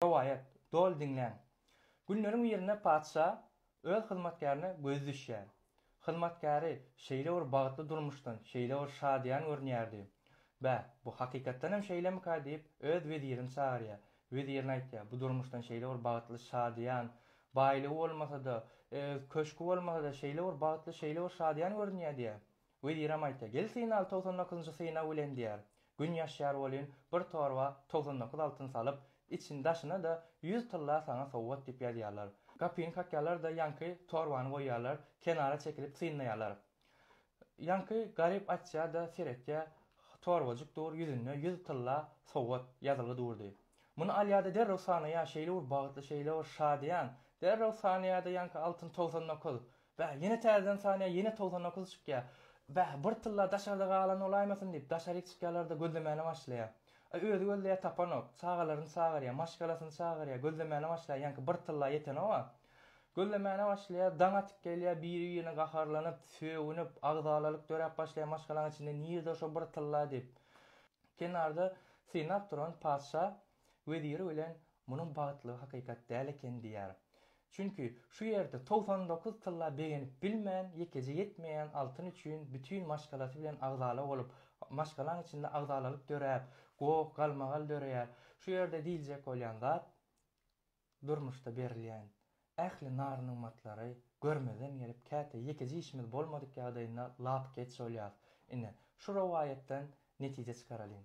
Rowaýat, doly diňläň. Günleriň birinde patyşa öz hyzmatkärine gözi düşýär. Hyzmatkäri şeýle bir bagtly durmuşdan şeýle bir şadyýan görünýärdi. Bä, bu hakykatdan hem şeýlemika diýip, öz wezirini çagyrýar. Wezirine aýtýar, bu durmuşdan şeýle bir bagtly, şadyýan, baýlygy bolmasa-da, öz köşgi bolmasa-da şeýle bir bagtly, şeýle bir şadyýan görünýär diýýär. Wezirem aýtýar, Gel synaly 99-njy synag bilen diýýär. Gün ýaşýar welin, bir torba 99 altyn salyp, içini daşyna-da ýüz tylla saňa sowgat diýip ýazýarlar. Gapyny kakýarlar-da ýaňky torbany goýýarlar, kenara çekilip synlaýarlar. Ýaňky garyp açýar-da seretýär, torbajyk dur, ýüzünde ýüz tylla sowgat ýazylgy durdy. Muny alýar-da derrew sanaýar, şeýle bir bagtly, şeýle bir şadyýan. Derrew sanaýar-da ýaňky altyn 99. Bäh, ýene täzeden sanýar, ýene 99 çykýar. Bäh, bir tylla daşarda galan bolaýmasyn diýip, daşaryk çykýarlar-da gözlemäne başlaýar. A özi gözleýär, tapanok. Çagalaryny çagyrýar, maşgalasyny çagyrýar, gözlemäne başlaýar, ýaňky bir tylla ýetenog-a. Gözlemäne başlaýar, daň atyp gelýär, biri-birine gaharlanyp, sögünip, agzalalyk döräp başlaýar maşgalaň içinde, nirde şo bir tylla diýip. Kenarda synlap duran patyşa weziri bilen munuň bagtlygy hakykat däl eken diýýär. Çünki şu ýerde 99 tylla begenip bilmän, ýekeje ýetmeýän altyn üçin bütin maşgalasy bilen agzala bolup, maşgalaň içinde agzalalyk döräp, goh, galmagal döreýär. Şu ýerde diýiljek bolýan zat, durmuşda berilýän ähli nar-nygmatlary görmezden gelip, käte ýekeje işimiz bolmadyk ýagdaýynda lapykeç bolýarys. Ine, şu rowaýatdan netije çykaralyň.